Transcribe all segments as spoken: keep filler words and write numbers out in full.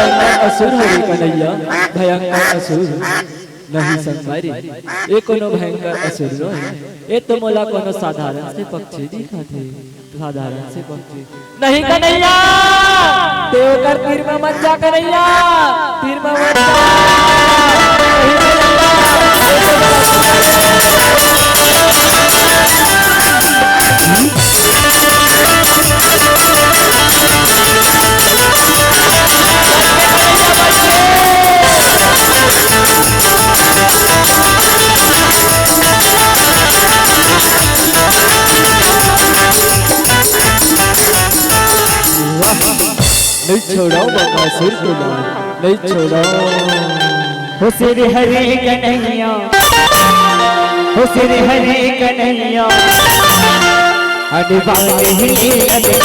भयंकर असुर हरे कन्हैया, भयंकर असुर। नहीं संगवारी, ए कोनो भयंकर असुर नोहे, ए तो मोला कोनो साधारण से पक्षी दिखत हे, साधारण से पक्षी। नहीं कन्हैया, ते ओकर तीर म मत जा कन्हैया, तीर म मत जा। नहीं कन्हैया, नहीं छोड़ाओ बकासुर के लाल, नहीं छोड़ाओ। हो सिर हरे कन्हैया, हो सिर हरे कन्हैया, अरे बाल ही लगे।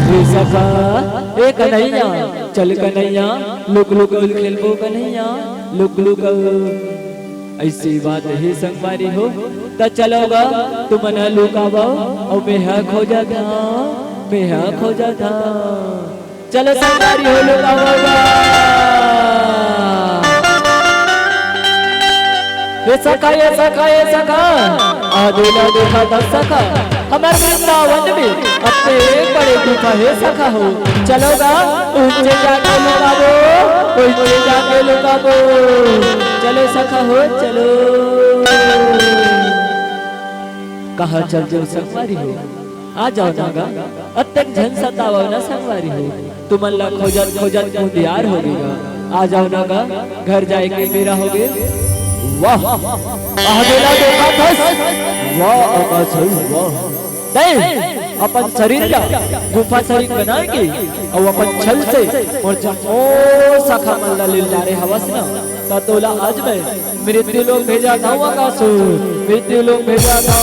ए सखा, ए कन्हैया, चल कन्हैया, लुक लुक खेलबो कन्हैया, लुक लुक। अइसे बात हे संगवारी हो, त चलो गा, तुमन ह लुकावव, अउ मेंह खोजत हंव, मेंह खोजत हंव। चलो संगवारी हो, लुकावव गा। ए सखा, ए सखा, ए सखा, आ दे ला देखा त सखा, हमर वृंदावन में अतेक बड़े गुफा हे सखा हो। चलो गा, उंचे जाके लुकाबो, उंचे जाके लुकाबो। चलो सखा हो, चलो। कहाँ चल देव संगवारी हो? आ जाव ना गा, अतेक झन सतावव ना संगवारी हो। तुमन ला खोजत खोजत मुंदियार होगे गा। आ जाव ना गा, घर जाए के बेरा होगे। वाह, आ दे ला देखा थस। वाह, अकासई, वाह। तैं अपन शरीर ला गुफा सरीक बनाए के अउ अपन छल से मोर जम्मो सखा मन ला लिलकारे हवस ना, त तोला आज मैं मृत्यु लोक भेजा था, अकासुर, मृत्यु लोक भेजा था।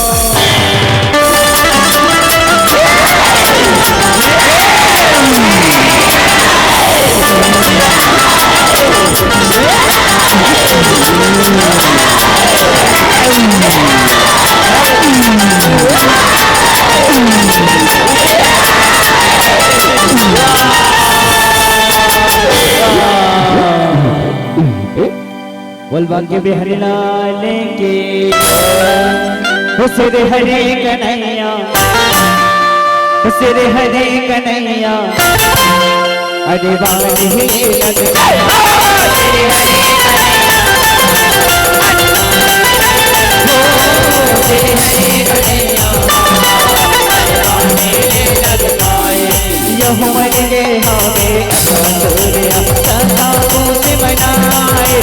बोल बांके बिहारी लाल की। हो सिर हरे कन्हैया, हो सिर हरे कन्हैया, अरे बाल ही लग। यह मन के हवे असूरिया, सदा पूत बनाए।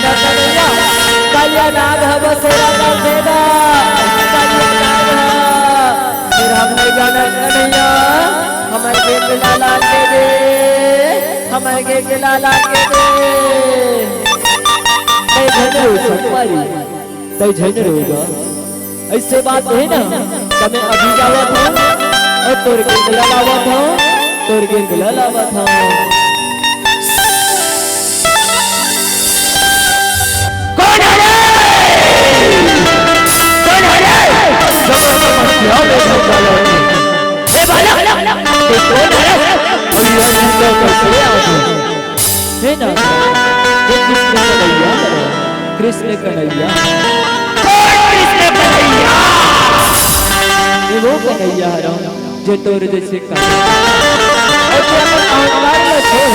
कन्हैया, कालिया नाग ह बसेरा कर देगा, कालिया नाग ह। फिर हम नहीं जानत कन्हैया, हमर गेंद ला लान के दे, हमर गेंद ला लान के दे। तै झन रो संगवारी, तै झन रो गा। अइसे बात हे ना, त मैं अभी जावत हँव अउ तोर गेंद ला लावत हँव, तोर गेंद ला लावत हँव। कोन हरे? कोन हरे? जबरदस्त हथियार ले धमकावत हे। ए बालक, तैं कोन हरे? अउ ये अंधका कइसे आ गे? हे ना, ये कृष्ण कन्हैया, कृष्ण कन्हैया। कोन कृष्ण कन्हैया? ये वो कन्हैया हरँव, जे तोर जइसे कन्हैया। अउ तैं अपन अहंकार ल छोड़,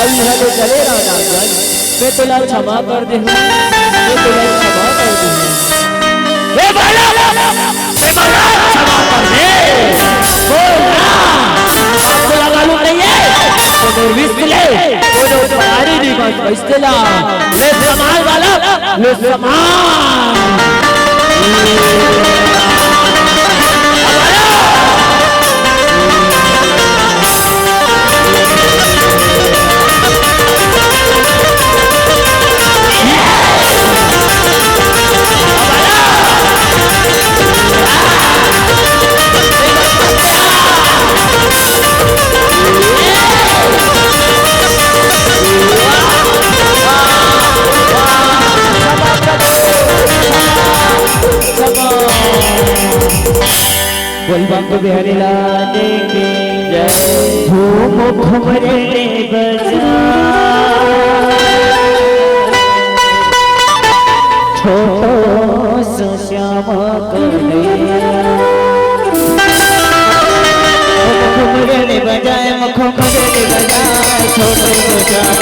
अउ इहाँ ले चले रह नागराज। मैं तोला क्षमा कर देहूँ, मैं तोला क्षमा कर देहूँ। हे बालक, हे बालक, क्षमा कर दे। बोल ना, बाप तोला मालूम नहीं हे? तो निर्विष ले, वो जो परारी नहीं बस बचते ला। ले संभाल बालक, ले संभाल। बोल बाबा बिहारी लाल की जय। घूम घूम रे बजा, छोटो सो श्याम कन्हैया। घूम घूम रे बजाए, घूम घूम रे बजाए, छोटो सो श्याम।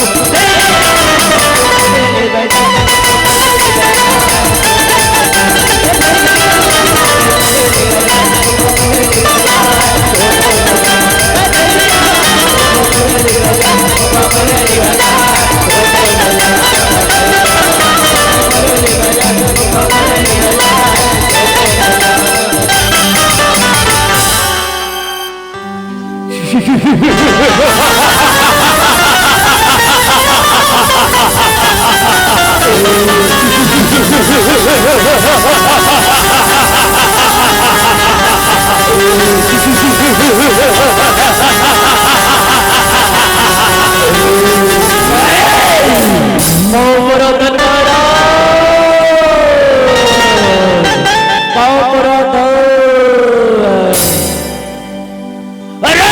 अरे!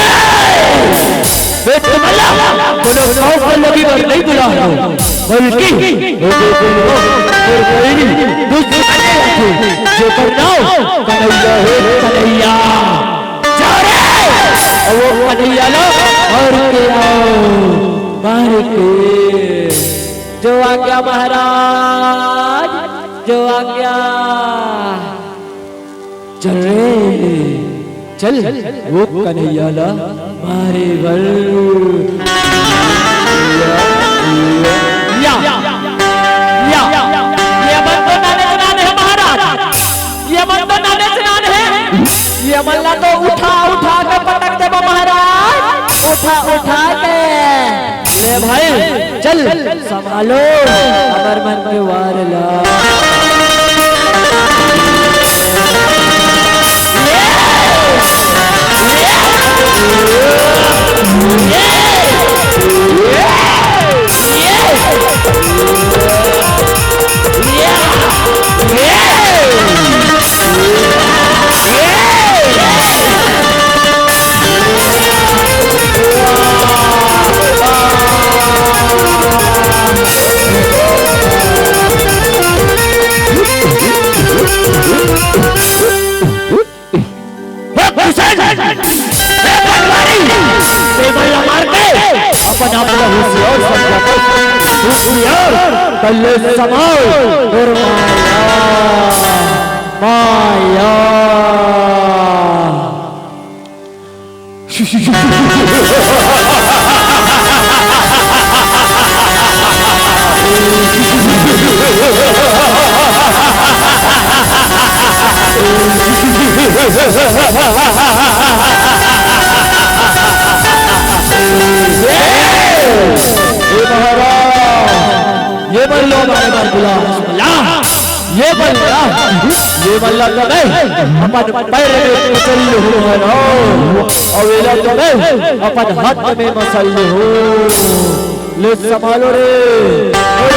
ए तुमला कोनो शौक पर लगी बर नहीं बुला हो, बल्कि वो जो बोलो, वो कोई नहीं, दूसरे आने रखे, जेकर नाम कन्हैया हे, कन्हैया। जा रे! अउ वो कन्हैया ला मार के आओ, मार के। जो आज्ञा महाराज, जो आज्ञा। चल रे, चल, वो कन्हैया ला मारे बर। या, या, या, ये मन तो नाने से नाने हे महाराज, ये मन तो नाने से नाने हे, ये मन ला तो उठा, उठा के पटक देबो महाराज, उठा, उठा के। ले भाई, चल, संभालो, हमर मन के वार ला। हे कुशल, हे पटवारी, टेबल ला मार के अपन आप ला होशियार समझा कर, होशियार, पहले संभाल और माया, माया। ला, ये मन ला, ये मन ला तो मैं अपन पैर में कुचल लूं, है ना? अउ एला तो मैं अपन हाथ में मसल लूं। ले संभालो रे।